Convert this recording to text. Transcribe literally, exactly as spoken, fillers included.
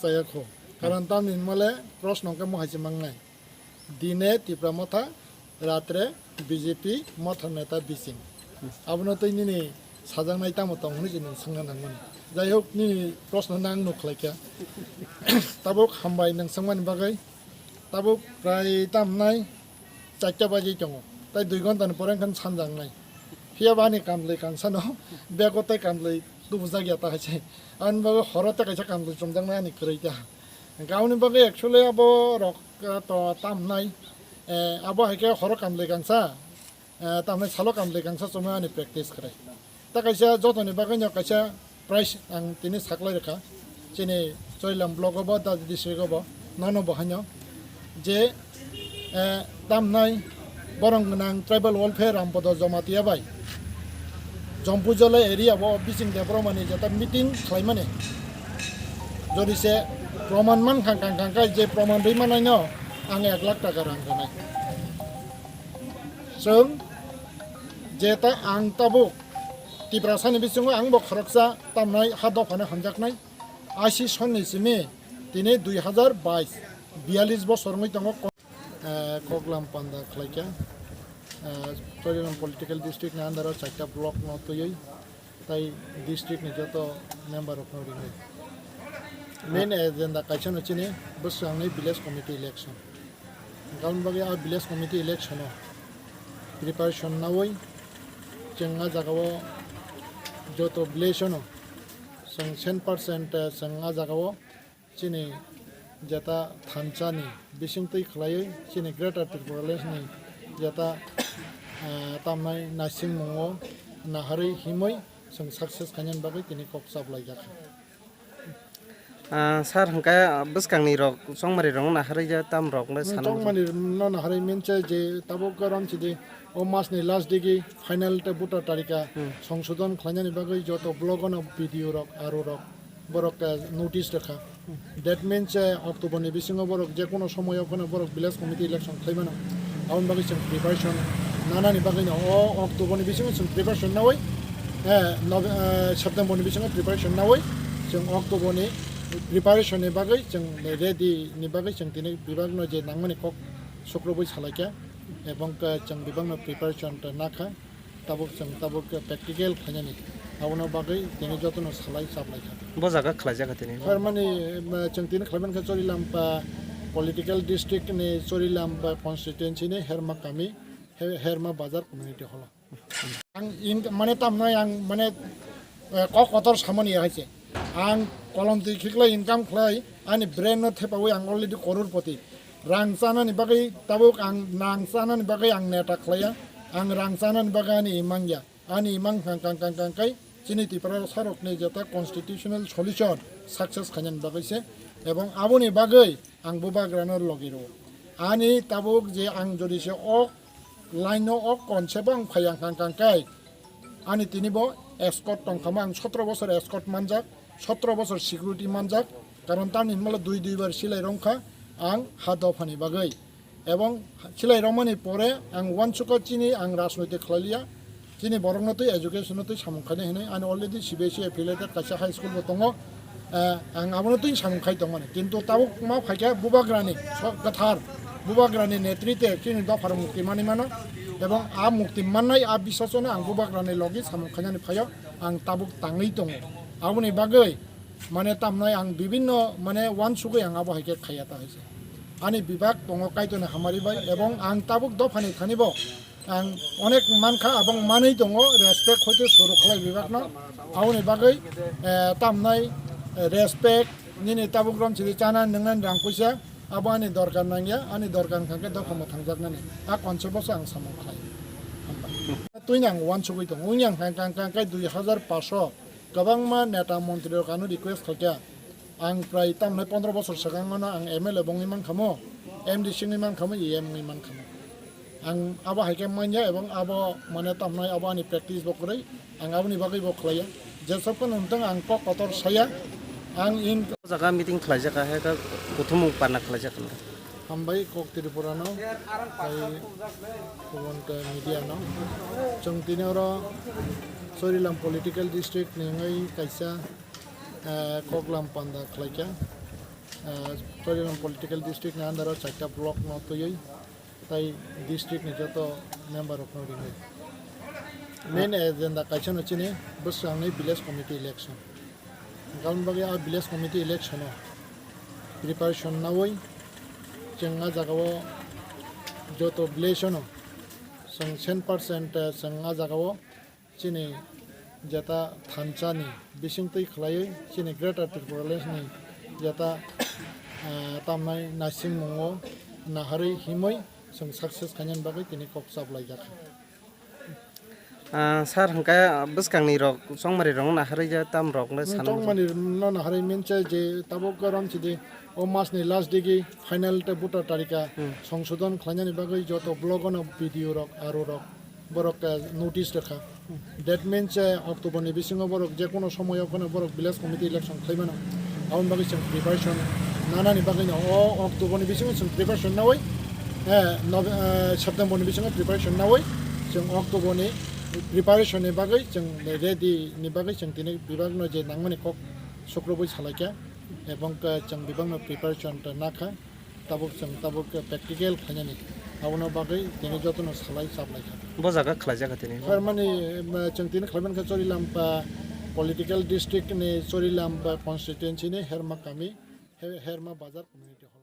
Chaya kho. Karon tamni hwnmale proshno hwnkhe mohai se mangnai. Dine Tipra Motha, ratre B J P Motha neta bising. Abono twi nini sajaknai tamo tong hwnwi se nwng swngna nangmani. Jai hok, nini proshno no ang nuk khlai kha. Tabuk hambai nwng swngmani bagwi. Tabuk prai tamnai charta baji tongo. Tai dui ghonta ni pore wngkha sanjaknai. Phiya ba ani kamlwi kangsano bego tei kamlwi tubujak ya ta hai se. Ani bagwi horo tei kaisa kamlwi chumjaknai ani kwrwi ta. Hwnkhe aboni bagwi actually abo rok, eh, to tamnai, eh, abo hai khe horo kamlwi kangsa, eh, tamnai salo kamlwi kangsa chumui ani practice kwrwi. Ta kaisa jotoni bagwino kaisa prize ang tini saklai rwkha. Chini Chorilam block o bo, Dadi district o bo, nono bo haino je, eh, tamnai borong gwnang tribal welfare Rampodo Jamatia bai Jompujala area o bising Debbarmani jeta meeting khlaimani. Jodi se proman mankha kang kang kai je proman rwi manaino ang ek lakh taka rang rwnai. Chwng jeta ang tabuk Tiprasani bisingo ang bo khoroksa tamnai ha dophano hamjaknai. Ashi sonni simi tini dui hazar bais, biyalish bosor wngwi tongo. Eh, koklam panda khlaikha. Eh, Chorilam political district ni under o charta block no twiwi tai district ni joto member rok no ringwi. Main agenda kaisa no chini bwswk ang ni village committee election. Hwnkhe aboni bagwi a village committee election o preparation nawi chwng a jaga o joto village o no chwng cent percent, eh, chwng a jaga o chini jeta thansa ni bisingtwi khlaiwi chini Greater Tipraland ni jeta, eh, tamnai naisingmung o naharwi himwi chwng success khainani bagwi tini kok chaplaijak. Ah, sir, hwnkhe bwskangni rok, chongmari rok wngna harwi je tam rok le Hmm, sana chongmani no naharwi minse je tabuk rom sidi o mas ni last digi final te voter tarika Hmm. songsodon khlainani bagwi joto block o no B D O rok, R O rok borok, eh, notice rwkha. That means, eh, October ni bisingo borok je kono somoyo kono borok village committee election khlaimano. Aboni bagwi chwng preparation nanani bagwi no o October ni bisingo chwng preparation nawi, eh, Nove-, eh, September ni bisingo preparation nawi chwng October ni preparation ni bagwi chwng ready ni bagwi chwng tini bibak no je nangmani kok sukrubui salaikha, ebong khe chwng bibak no preparation ta nakha. Tabuk chwng tabuk practical khlainani. Abono bagwi tini jotono salai chaplaikha. Bo jaga khlaijak kha tini? Sir, mani, eh, chwng tini khlaiman kha Chorilampa political district ni Chorilampa constituency ni Herma kami, He-, Herma Bazar community hall o. Ang in, mane tamnai ang mane, eh, kok kotor samani hai se. Ang kolom twi khiklai income khlai, ani brain no thepawi ang already koror poti. Rang chanani bagwi tabuk ang nang chanani bagwi ang neta khlaiya. Ang rang chanani bagwi ani imang ya. Ani imang kang kang kang kang kai chini Tripura sarokni jeta constitutional solution success khainani bagwi se. Ebong aboni bagwi ang bubagrano logi rwo. Ani tabuk je ang jodi se ok line no ok konse bang phai ang kang kang kai. Ani tini bo escort tongkhamo, ang sotro bosor escort manjak, sotro bosor security manjak, karon tamni hwnmale dui dui bar silai romkha ang ha dophani bagwi. Ebong silai romani pore ang uansukha chini ang rajnoitik khlailiya, chini borokno twi education no twi samung khainai hinwi ani already C B S E affiliated kaisa high school bo tongo. Eh, ang abono twi samung khai tongmani. Kintu tabuk ma phaikha bubagrani so-, kwthar, bubagrani netrite chini dopharok mukti manwi mano. Ebong a mukti mannai a biswasono ang bubagrani logi samung khainani phaio ang tabuk tangwi tongo. Aboni bagwi mane tamnai ang bibinno mane uansugwi ang abo hai khe khaiya ta hai se. Ani bibak tongo Kaitorni hamari bai ebong ang tabuk dophani thani bo ang onek mankha, abong manwi tongo, respect hoite suru khlai bibakno. Aboni bagwi, eh, tamnai, eh, respect, nini tabuk rom sidi chana nwngnani rang puisa, abo ani dorkar nangya, ani dorkar wngkha khe dophano thangjaknani. A konse boso ang samung khlai. Hambai. Twini ang uansugwi tongo, wngya wngkha kang kang kai dui hazar paso kwbangma neta montri rok ano request khaikha. Ang prai tamnai pondro bosor swkang mano ang M L A bo wngwi mankha mo, M D C wngwi mankha mo, E M wngwi mankha mo. Ang abo hai khe manya ebong abo mane tamnai abo ani practice bo kwrwi. Ang aboni bagwi bo khlaiya. Jesok phano wngtong ang kok kotor saya. Ang in O jaga meeting khlaijak kha, hai khe kuthumung parna khlaijak kha. Hambai kok Tripura no, tai kubun ke media no. Chwng tini oro Chorilam political district ni wngwi kaisa, eh, koklam panda khlaikha. ah, Chorilam political district ni under o chaita block no twiwi tai district ni joto member rok no ringwi. Main agenda kaisa no chini bwswk ang ni village committee election. Hwnkhe aboni bagwi a village committee election o preparation nawi chwng a jaga o joto village o no chwng cent percent chwng a jaga o chini jeta thansa ni bising twi khlaiwi chini Greater Tipraland ni jeta, ah, tamnai naisingmung o naharwi himwi chwng success khainani bagwi tini kok chaplaijak. Ah, sir, hwnkhe bwskangni rok, chongmari rok naharwi je tam rok le Hmm, sana chongmani no naharwi minse je tabuk garam chidi o mas ni last digi final te voter tarika Hmm. songsodon khlainani bagwi joto block o no B D O rok, R O rok borok, eh, notice rwkha. That means, eh, October ni bisingo borok je kono somoyo kono borok village committee election khlai mano. Aboni bagwi chwng preparation nanani bagwi no o October ni bisingo chwng preparation nawi, eh, Nove-, eh, September ni bisingo preparation nawi chwng October ni preparation ni bagwi chwng ready ni bagwi chwng tini bibak no je nangmani kok sukrubui salaikha, ebong, eh, chwng bibak no preparation ta nakha. Tabuk chwng tabuk practical khlainani, abono bagwi tini jotono salai chaplaikha. Bo jaga khlaijak kha tini? Sir, mani, eh, chwng tini khlaimankha Chorilampa political district ni Chorilampa constituency ni Herma kami, He-, Herma bazar community hall.